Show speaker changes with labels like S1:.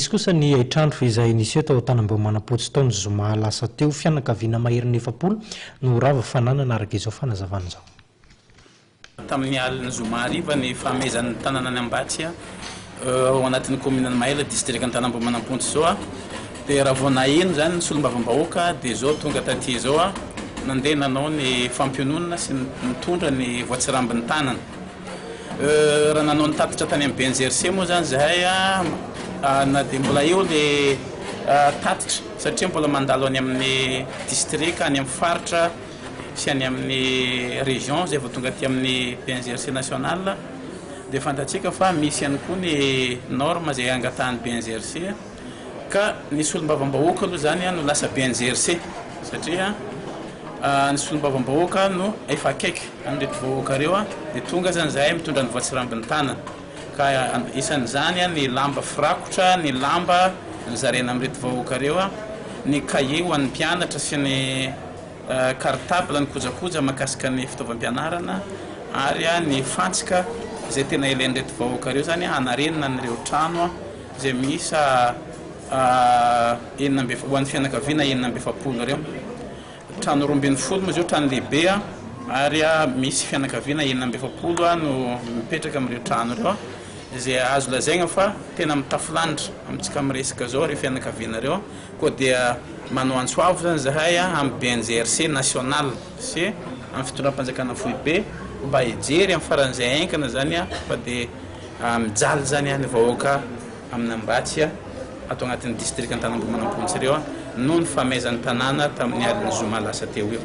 S1: Nisy kosa ny haitrano izay niseho tao Antanambao Manampotsy tao ny zoma lasa teo. Fianakaviana maherin'ny 40 no rava fananana araka izao fanazavana izao.
S2: Tamin'ny alin'ny zoma hariva ny fahamezan'ny tanànan'i Ambatsy ao anatin'ny kaominin'i Mahela, distrikan'i Antanambao Manampontsy izao dia raha vao naheno izany ny solombavambahoaka dia izao tonga taty izao nandeha nanao ny fampiononana sy nitondra ny voatsirambin'ny tanana. Raha nanao ny tatitra tany amin'ny BNGRC moa izany izahay na dia mbola eo ilay tatitra satria mbola mandalo any amin'ny distrika, any amin'ny faritra sy any amin'ny région izay vao tonga aty amin'ny BNGRC national dia fantatsika fa misy ihany koa ny norme izay angatahan'ny BNGRC ka ny solombavambahoaka aloha izany no lasa BNGRC satria ny solombavambahoaka no efa akaiky an'ireto vahoaka ireo dia tonga izany izahay mitondra ny voatsirambin'ny tanana ka isan'izany ny lamba firakotra, ny lamba nozaraina amin'ireto vahoaka ireo, ny kahie ho an'ny mpianatra sy ny cartable, ny kojakoja mahakasika ny fitaovam-pianarana ary ny fantsika izay tena ilain'ireto vahoaka ireo izany hanarenana an'ireo trano izay miisa enina amby ho an'ny fianakaviana 46 ireo. Trano 12 moa izy io, trano lehibe ary misy fianakaviana 46 no mipetraka amin'ireo trano ireo izay azo lazaina fa tena mitafo lanitra amintsika miresaka izao ireo fianakaviana ireo. Koa dia manao antso avo izany izahay amin'ny BNGRC national sy amin'ny fitondram-panjakana foibe mba hijery amin'ny faran'izay haingana izany fa dia mijaly izany ny vahoaka amin'Ambatsy ato anatin'ny distrikan'Antanambohimanampontsy ireo noho ny famaizan'ny tanàna tamin'ny alin'ny zoma lasa teo io.